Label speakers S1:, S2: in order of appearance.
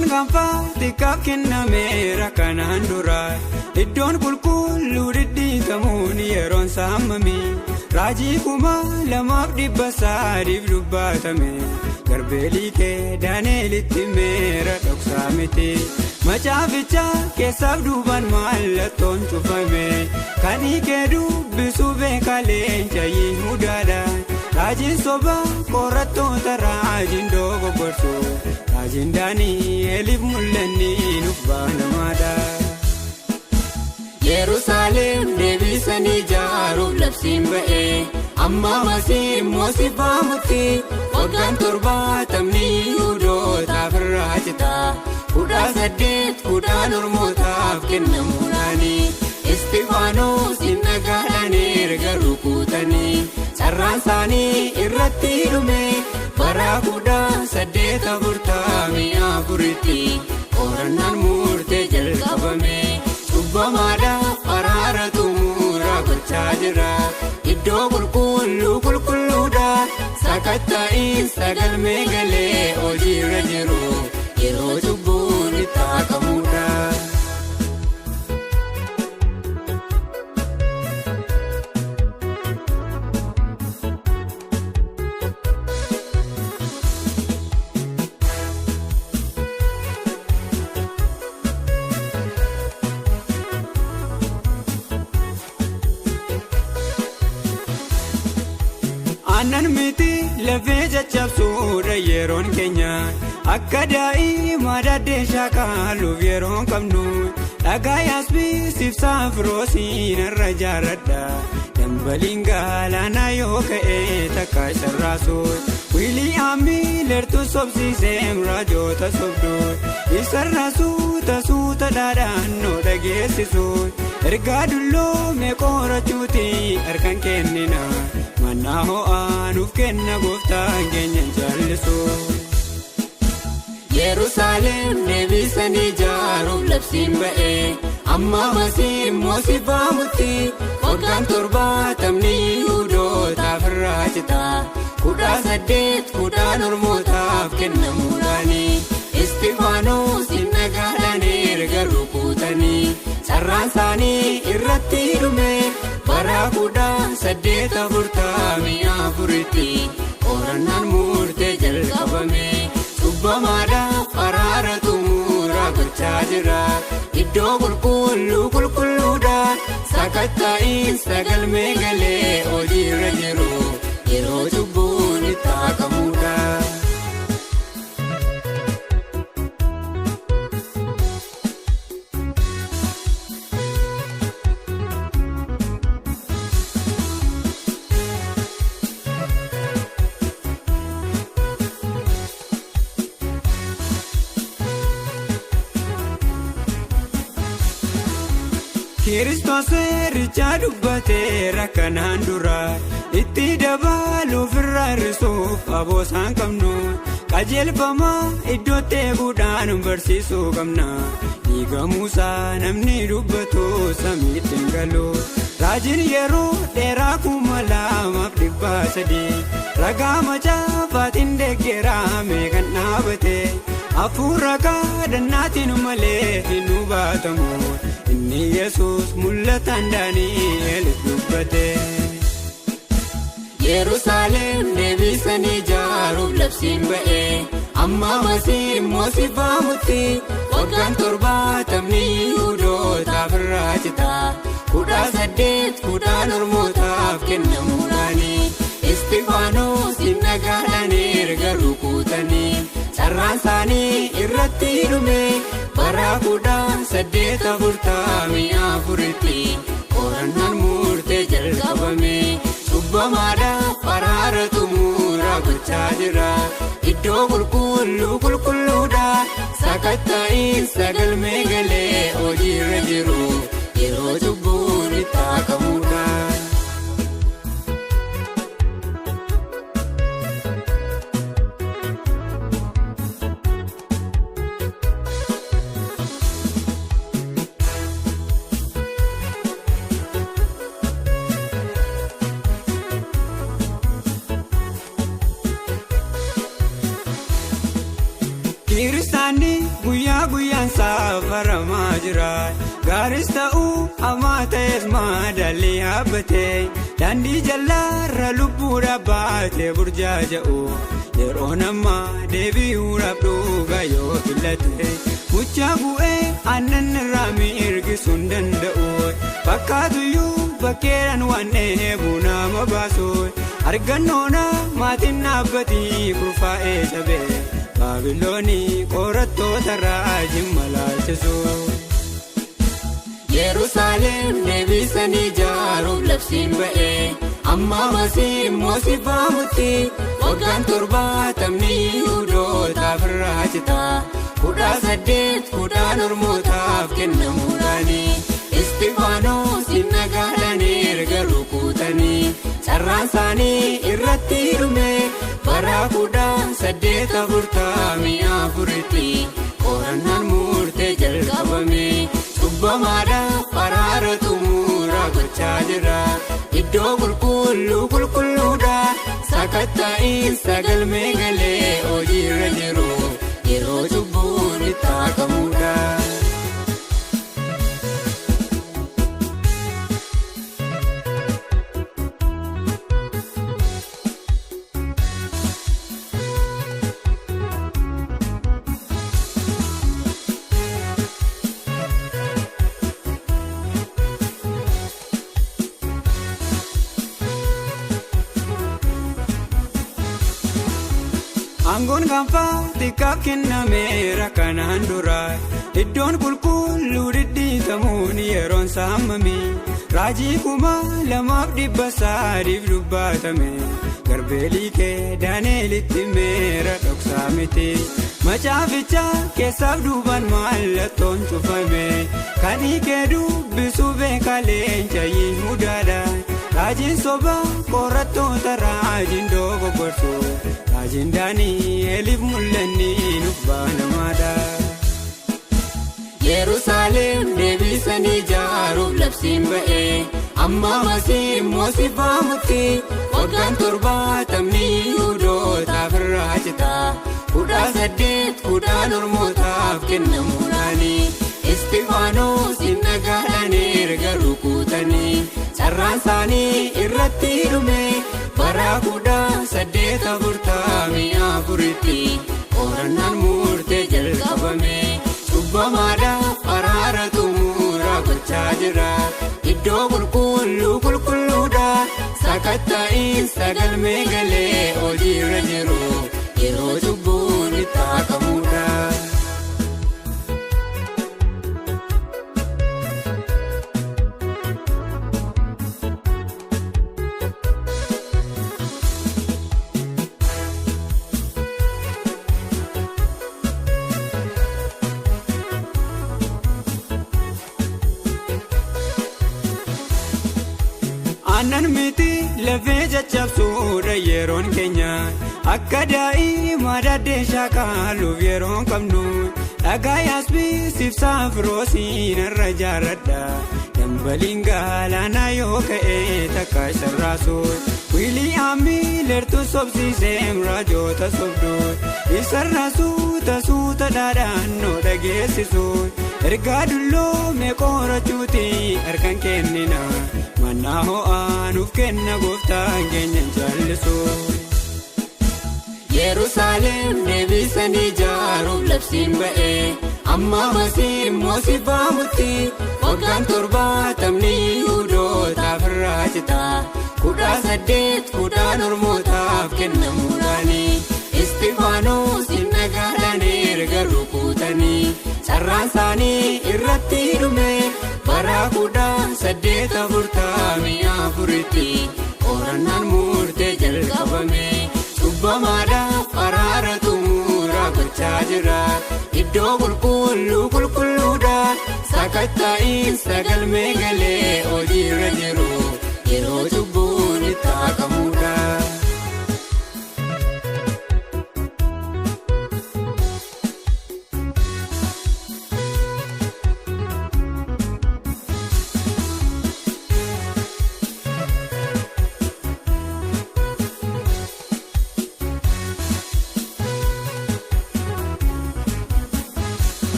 S1: Aangoon gaanfaa xiqqaaf kennameera kanaan dura. Iddoon qulqulluu dhidhiitamuun yeroon saamame. Raajii 2300 dubbatame. Garbeelii kee Daaneelitti meera dhoksaa miti. Macaaficha keessaaf duubaan mallattoon cufame. Kan hiikee dubbisu beekaa leenca Yihudaadha. Raajiin sobaa qorattoota raajiin dogoggorsu. Raajiin Daani'eliif mul'anni nuuf baanamaadha. Yerusaalem deebisanii ijaaruuf labsiin ba'ee amma masiin moosifamutti waggaan 70 Yihuudootaaf irraa cita. 18 kudhaan ormootaaf kennamuudhaani. Istifaanos hin dhagaadhaan erga rukutanii carraan isaanii irratti dhume bara 1844tti qorannaan murtee jalqabame. Cubbamaadhaaf araara xumuraa gochaa jira. Iddoo qulqulluu qulqulluudha. Sakatta'iinsa galmee galee hojiirra jiru. Yeroo cubbuun itti haqamudha. Aannan miti lafee caccabsuudha yeroon keenya. Akka daa'ima daddee shaakaaluuf yeroon qabnu. Dhagaa yaasbii sibsaa firoosiin irra jaaradha. Dambaliin galaanaa yoo ka'e takka isa raasu. Wiiliyaam Miilertu sobsiisee raajoota sobdu. Isarraa suuta suuta dhaadhannoo dhageessisu. Ergaa dulloome qorachuuti harkaan kennina. Mannaa ho'aa nuuf kenna gooftaan keenya jaallisu. Yerusaalem deebisanii ijaaruuf labsiin ba'ee amma masiin moosifamutti waggaan 70 Yihuudootaaf irraa cita. 18 kudhaan ormootaaf kennamuudhaani. Istifaanos hin dhagaadhaan erga rukutanii carraan isaanii irratti dhume bara 1844tti qorannaan murtee jalqabame. Cubbamaadhaaf araara xumuraa gochaa jira. Iddoo qulqulluu qulqulluudha. Sakatta'iinsa galmee galee hojiirra jiru. Yeroo cubbuun itti haqamudha. Kiristoos seerichaa dubbateera kanaan dura itti dabaluuf irraa hir'isuuf aboosaan qabnu qajeelfama iddootti eeguudhaan barsiisuu qabna. Dhiiga Muusaa namni dubbatu samiitti hin galu. Raajiin yeroo dheeraa 2300 ragaa macaafaatiin deeggarame kan dhaabate. Hafuura kadhannaatiin malee hin hubatamu. Inni Yesuus mul'ataan Daani'eliif dubbate. Yerusaalem deebisanii ijaaruuf labsiin ba'ee amma masiin moosifamutti waggaan 70 Yihuudootaaf irraa cita. 18 kudhaan ormootaaf kennamuudhaani. Istifaanos hin dhagaadhaan erga rukutanii carraan isaanii irratti dhume bara 1844tti qorannaan murtee jalqabame. Cubbamaadhaaf araara xumuraa gochaa jira. Iddoo qulqulluu qulqulluudha. Sakatta'iinsa galmee galee hojiirra jiru. Yeroo cubbuun itti haqamudha. Kiristaanni guyyaa. Guyyaa guyyaan saafaramaa jira. Gaaris ta'uu hamaa ta'es madaalli dhaabbatee daandii jallaarra lubbuudhaaf baatee burjaaja'u yeroo namaa deebi'uudhaaf dhugaa yoo filate muchaa bu'ee aannan irraa mirgisuu hin danda'u fakkaatuyyuu bakkeedhaan waan dheebuu nama baasu argannoona maatiin dhaabbatii kurfaa'ee cabee baabiloonii qorattoota raajii malaalchisu. Yerusaalem deebisanii ijaaruuf labsiin ba'ee amma masiin moosifamutti waggaan 70 Yihuudootaaf irraa cita 18 kudhan ormootaaf kennamuudhaani Istifaanos nagaadhaan erga rukutanii carraan isaanii irratti dhume bara 1844tti qorannaan murtee jalqabame. Cubbamaadhaaf araara xumuraa gochaa jira. Iddoo qulqulluu qulqulluudha. Sakatta'iinsa galmee galee hojiirra jiru. Yeroo cubbuun itti haqamudha. Aangoon gaanfaa xiqqaaf kennameera kanaan dura iddoon qulqulluu dhidhiitamuun yeroon saamame raajii 2300 dubbatame garbeelii kee Daani'elitti meera dhoksaa miti macaaficha keessaaf duubaan mallattoon cufame kan hiikee dubbisuu beekaa leenca Yihudaadha raajiin sobaa qorattoota raajiin dogoggorsu. Raajiin Daani'eliif mul'anni nuuf baanamaadha. Yerusaalem deebisanii ijaaruuf labsiin ba'ee amma masiin moosifamutti waggaan 70 Yihuudootaaf irraa cita 18 kudhan ormootaaf kennamuudhaani Istifaanos nagaadhaan erga rukutanii carraan isaanii irratti dhume bara 1844tti qorannaan murtee jalqabame. Cubbamaadhaaf araara xumuraa gochaa jira. Iddoo qulqulluu qulqulluudha. Sakatta'iinsa galmee galee hojiirra jiru. Yeroo cubbuun itti haqamudha. Aannan miti lafee caccabsuudha yeroon keenya akka daa'ima daddee shaakaaluuf yeroon qabnu dhagaa yaasbii ibsaa firoosiin irra jaarradha dambaliin galaanaa yoo ka'e takka isarraasu wiiliyaamii leertuu sobsiisee raajoota sobdu isarraa suuta suuta dhaadhannoo dhageessisu ergaa dulloome qorachuuti harkaan kennina. Mannaa ho'aa nuuf kenna gooftaan keenya jaallisu. Yerusaalem deebisanii ijaaruuf labsiin ba'ee amma masiin moosifamutti waggaan 70 Yihuudootaaf irraa cita 18 kudhan ormootaaf kennamuudhaani Istifaanos nagaadhaan erga rukutanii carraan isaanii irratti dhume bara 1844tti qorannaan murtee jalqabame. Cubbamaadhaaf araara xumuraa gochaa jira. Iddoo qulqulluu qulqulluudha. Sakatta'iinsa galmee galee hojiirra jiru.